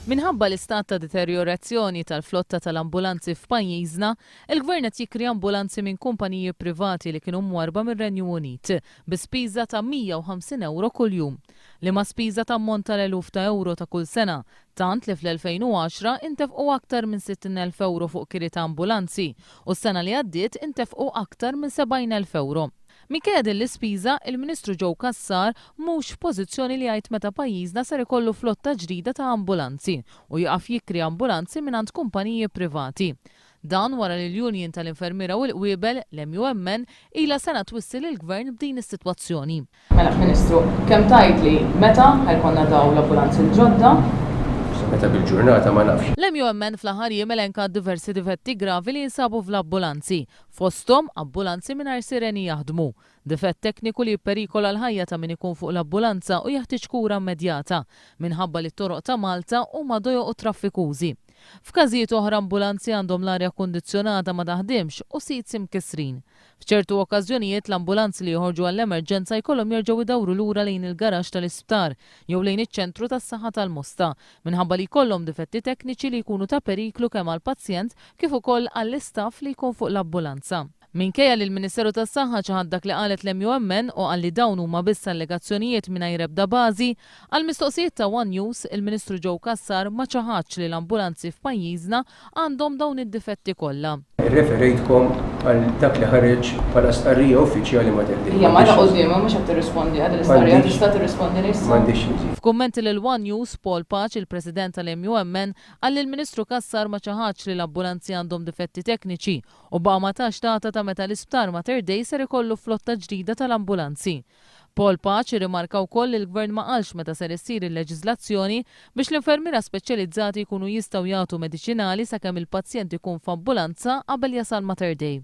Minħabba l-istat ta' deterjorazzjoni tal-flotta tal-ambulanzi f'pajjiżna, il-Gvern qed jikri ambulanzi minn kumpaniji privati li kienu mwarrba mir-Renju Unit bi spiża ta' 150 ewro kuljum. Liema spiża tammonta l-eluf ta' ewro ta' kull sena, tant li fl-2010 intefqu aktar minn 60,000 ewro fuq kiri ta' ambulanzi u s-sena li għaddiet intefqu aktar minn 70,000 ewro. Minkejja din l-ispiża, il-Ministru Joe Cassar mhux f'pożizzjoni li jgħid meta pajjiżna ser ikollu flotta ġdida ta' ambulanzi u jieqaf jikri ambulanzi mingħand kumpaniji privati. Dan wara li l-Union tal-Infermiera u l-Qwiebel, l-MUMN, ilha sena twissi lill-Gvern b'din is-sitwazzjoni. Mela, Ministru, kemm tgħidli meta ħa jkollna dawn l-ambulanzi l-ġodda? Issa meta bil-ġurnata ma nafx. L-MUMN fl-aħħar jiem elenkat diversi difetti gravi li jinsabu fl-ambulanzi, Fosthom, abbulanzi mingħajr sireni jaħdmu, difett tekniku li jipperikola l-ħajja ta' min ikun fuq l-abbulanza u jeħtieġ kura immedjata, minħabba li t-toroq ta' Malta huma dojoq u traffikużi. F'każijiet oħra ambulanzi għandhom l-arja kkundizzjonata ma taħdimx u seats imkissrin. F'ċertu okkażjonijiet l-ambulanzi li joħorġu għall-emerġenza jkollhom jerġgħu jdawru lura lejn il-garaxx tal-isptar jew lejn iċ-ċentru tas-saħħa tal-Mosta minħabba li jkollhom difetti tekniċi li jkunu ta' periklu kemm għall-pazjent kif ukoll għall-istaff li jkun fuq l-abbulanza. Minkejja li l-Ministeru tas-Saħħa ċaħad dak li qalet l-MUMN u qal li dawn huma biss allegazzjonijiet mingħajr ebda bażi, għall-mistoqsijiet ta' one News, il-Ministru Joe Cassar ma ċaħadx li l-ambulanzi f'pajjiżna għandhom dawn id-difetti kollha. Irreferejtkom għal dak li ħareġ bħala stqarrija uffiċjali Mater Dei. Hija m'għadha quddiemha mhux qed tirrispondi għal din l-istqarrija, tista' tirrispondini issa? M'għandix xi nżid. F'kummenti lil one News, Paul Pace, il-President tal-MUMN, Qal li l-Ministru Cassar ma ċaħadx li l-ambulanzi għandhom difetti tekniċi u baqa' ma tax data ta' meta l-Isptar Mater Dei ser ikollu flotta ġdida tal-ambulanzi. Paul Pace irrimarka wkoll li l-Gvern ma qalx meta ser issir il-leġiżlazzjoni biex l-infermiera speċjalizzati jkunu jistgħu jagħtu mediċinali sakemm il-pazjent ikun f'ambulanza qabel jasal Mater Dei.